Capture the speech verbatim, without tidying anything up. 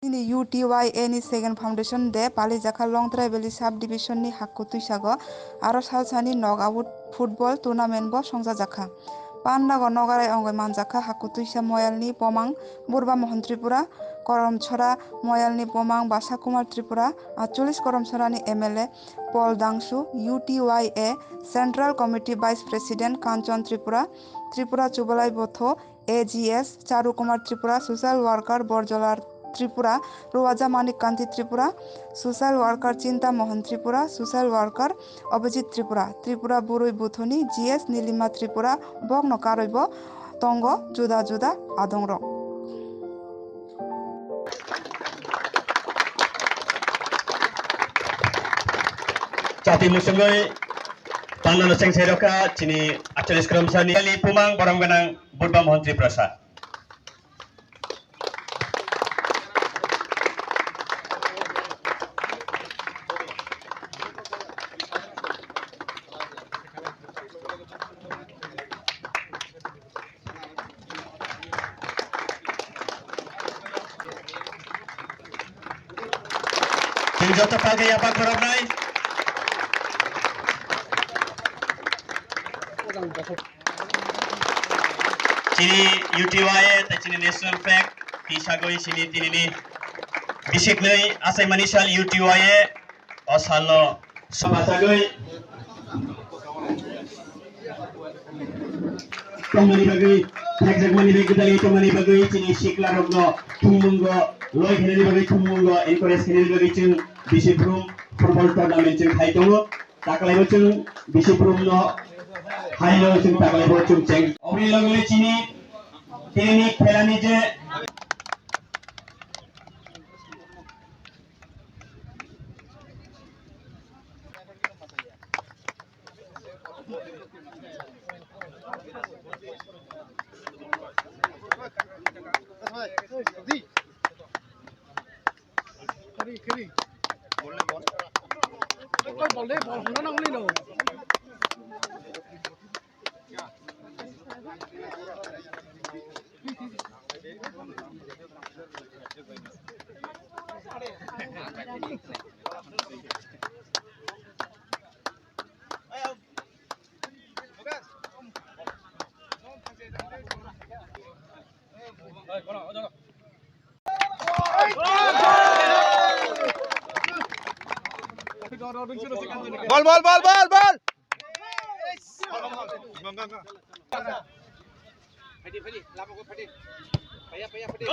Chini U T Y A ni second foundation day palijakha Longtrai Valley sub division ni Hakku Twisago, aro salsani knockout football tournament bo songchajakha. Pandago nogarai ongoi manjakha Hakku Twisa Moyal ni Bomang Burba Mohon Tripura, Koromchora Moyal ni Bomang Basa Kumar Tripura, atchollis Koromchora ni M L A Paul Dangsu, U T Y A Central Committee Vice President Kanchon Tripura, Tripura Chubalai Botho, A G S Charu Kumar Tripura, social worker Borjola Tripura, Ruwaja Manik Kanti Tripura, social worker Chinta Mohan Tripura, social worker Abhijit Tripura, Tripura Burui Buthoni G S Nilima Tripura, bokno karoibo tongo juda juda adongrok. Chati musungwi pandano chengsairokha chini atchollis Koromchora ni Pumang Borom Gwnang Burba Mohon Tripura sir. Chwng joto palkhe yapha khoroknwi. Chini U T Y A tei chini national flag tisagwi chini tinini bisiknwi achaimani sal U T Y A o salno swpachagwi tongmani bagwi, thekjakmani bai gwdalwi tongmani bagwi chini siklarokno thummungo loi khainani bagwi, thummungo encourage khainani bagwi chwng bisi brum football tournament chwng khai tongo. Taklaibo chwng bisi brumno haino chwng taklaibo chwng cheng. Oboni loge loge chini, tini khelani je Kiri, kiri. Bol le, bol. Ekbar bol de, bol honna nangli no. Bol, bol, bol, bol, bol. Phadi, phadi, lama ko phadi. Phaya, phaya, phadi.